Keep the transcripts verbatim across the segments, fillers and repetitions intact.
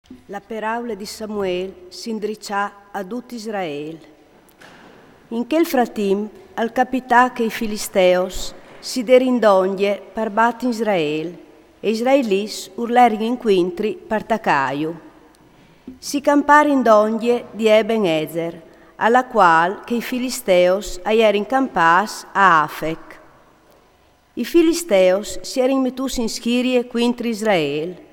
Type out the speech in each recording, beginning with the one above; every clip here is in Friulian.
La peraule di Samuel s'indriçà a dut Israel. In chel fratimp al capità che i Filisteos si derin dongje par bat Israel, e israelits ur lerin incuintri par tacaju. Si camparin dongje di Eben Ezer, a la qual che i Filisteos a jerin campâts a Afec. I Filisteos si jerin metûts in schirie cuintri Israel.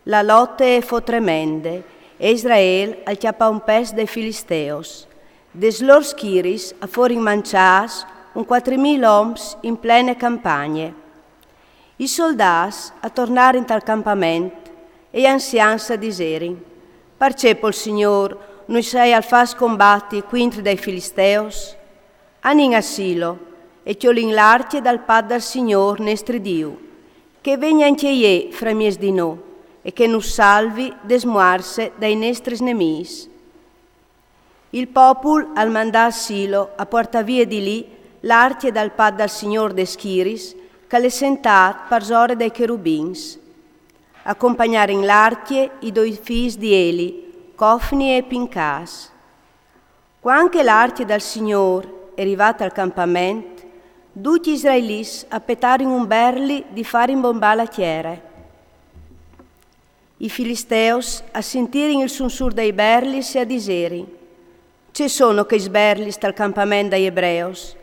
La lote e fo tremende, e Israel al cjapà un pes dai Filisteos. Des lôr schiris a forin mançâts un cuatri mil oms in plene campagne. I soldâts a tornarin tal campament e i anzians a diserin: Parcè pol Signôr nus aial fats combati cuintri dai Filisteos? Anìn a Silo e cjolìn l'arcje dal pat dal Signôr nestri Diu, che e vegni ancje jê framieç di nô e che nus salvi des muarts dai nestris nemîs. Il popul al mandà a Silo a puartâ vie di li l'arcje dal pat dal Signôr des schiris, che al è sentât parsore dai cherubins. A compagnarin l'arcje i doi fîs di Eli, Cofni e Pincâs. Cuant che l'arcje dal Signôr e rivà tal campament, ducj i israelits a petarin un berli di fâ rimbombâ la tiere. I Filisteos a sintirin il sunsûr dai berlis e a diserin: Ce sono chei berlis tal campament dai Ebreos?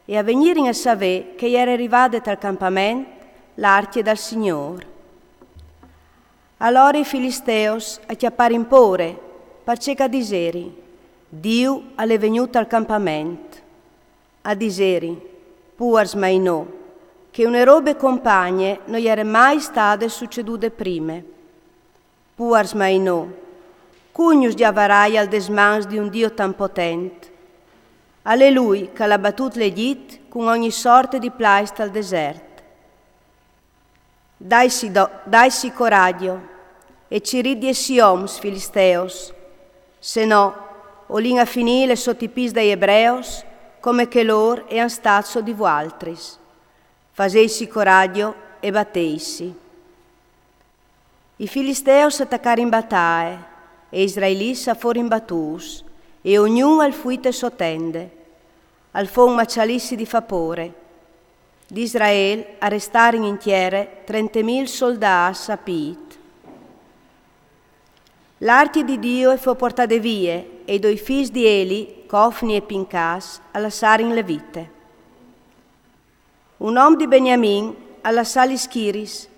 E a vegnirin a savê che e jere rivade tal campament l'arcje dal Signôr. Alore i Filisteos a cjaparin pôre, parcè che a diserin: Diu al è vegnût tal campament. A diserin: Puars mai nô, che une robe compagne no jere mai stade sucedude prime. Puars mai nô, cui nus gjavaraie des mans di un Diu tant potent? Al è lui che al à batût l'Egjit cun ogni sorte di plais tal desert. Daitsi do-, daitsi coragjo e cirît dîs oms filisteos, se no o lin a finî sot i pîts dai Ebreos, come che lôr a àn stât sot di vualtris. Faseitsi coragjo e bateitsi. I Filisteos a tacarin bataie, e i israelits a forin batûts, e ognun al fui te sô tende. Al fo un maçalissi di fâ pôre. Di Israel a restarin in tiere trente mil soldâts a pît. L'arcje di Diu e fo puartade vie, e i doi fîs di Eli, Cofni e Pincâs, a lassarin la vite. Un om di Beniamin al lassà lis schiris,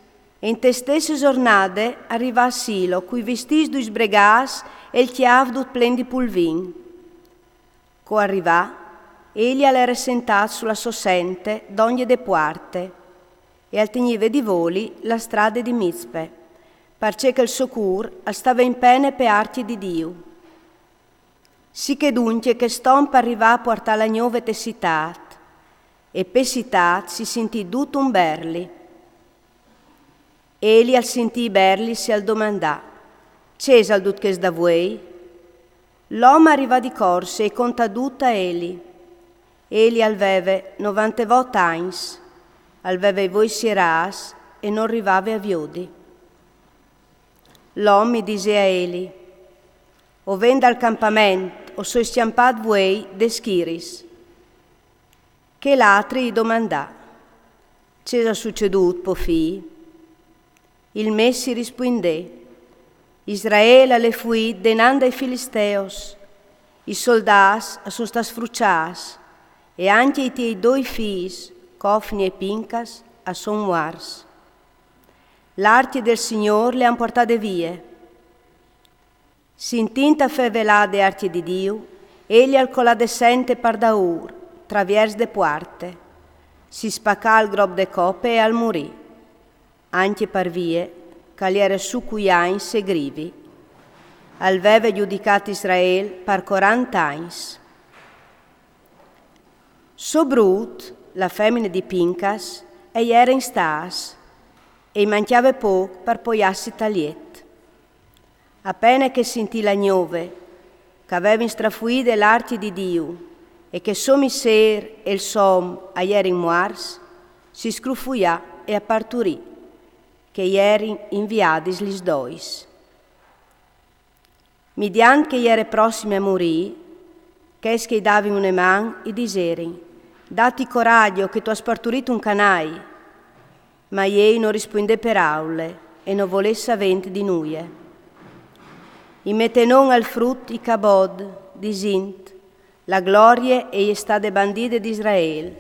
e inte stesse zornade al rivà a Silo cui vistîts dut sbregâts e il cjâf dut plen di pulvin. Co al rivà, Eli al jere sentât su la sô sente dongje de puarte, e al tignive di voli la strade di Mizpe, parcè che il so cûr al stave in pene pe arcje di Diu. Sichè duncje chest om al rivà a puartâ la gnove te citât, e pe citât si sintì dut un berli. Eli al sintì i berlis e al domandà: Ce isal dut chest da vuei? L'om al rivà di corse e i contà dut a Eli. Eli al veve novantevot agns, al veve i voi sierâts e nol rivave a viodi. L'om i disè a Eli: O ven dal campament, o soi scjampât vuei des schiris. Chel altri i domandà: Ce isal sucedût, po fi? Il Messi i rispuindè: Israel al è fuît denant dai Filisteos, i soldâts a son stâts fruçâts, e ancje i tiei doi fîs, Cofni e Pincas, a son muarts. L'arcje dal Signôr le àn puartade vie. Sintint a fevelâ de arcje di Diu, Eli al colà de sente par daûr, traviers de puarte. Si spacà il grop de cope e al murì. Ancje par vie che al jere sù cui agns e grivi. Al veve judicât Israel par corante agns. So brût, la femine di Pincas, e jere in stâts, e i mancjave pôc par poiâsi tal jet. A pene che e sintì la gnove, che a vevin strafuide l'arcje di Diu, e che so missêr e il so om a jerin muarts, si scrufuià e a parturì, che i jerin inviadis lis dois. Midian che i jere prossimi a murì, chels che i davin une man i diserin: "Dati corajo che tu âs parturît un canai." Ma jê i no rispuindè peraule e no volè savênt di nuie. I metè non al frut Icabod, disint: "La glorie e je stade bandide d'Israel",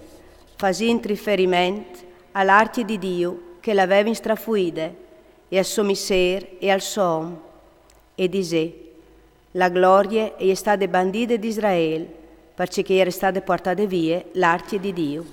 fasint riferiment a l'arcje di Diu che la vevin strafuide, e a sô missêr e al so om. E disè: "La glorie e je stade bandide d'Israel, parcè che e jere stade puartade vie l'arcje di Diu."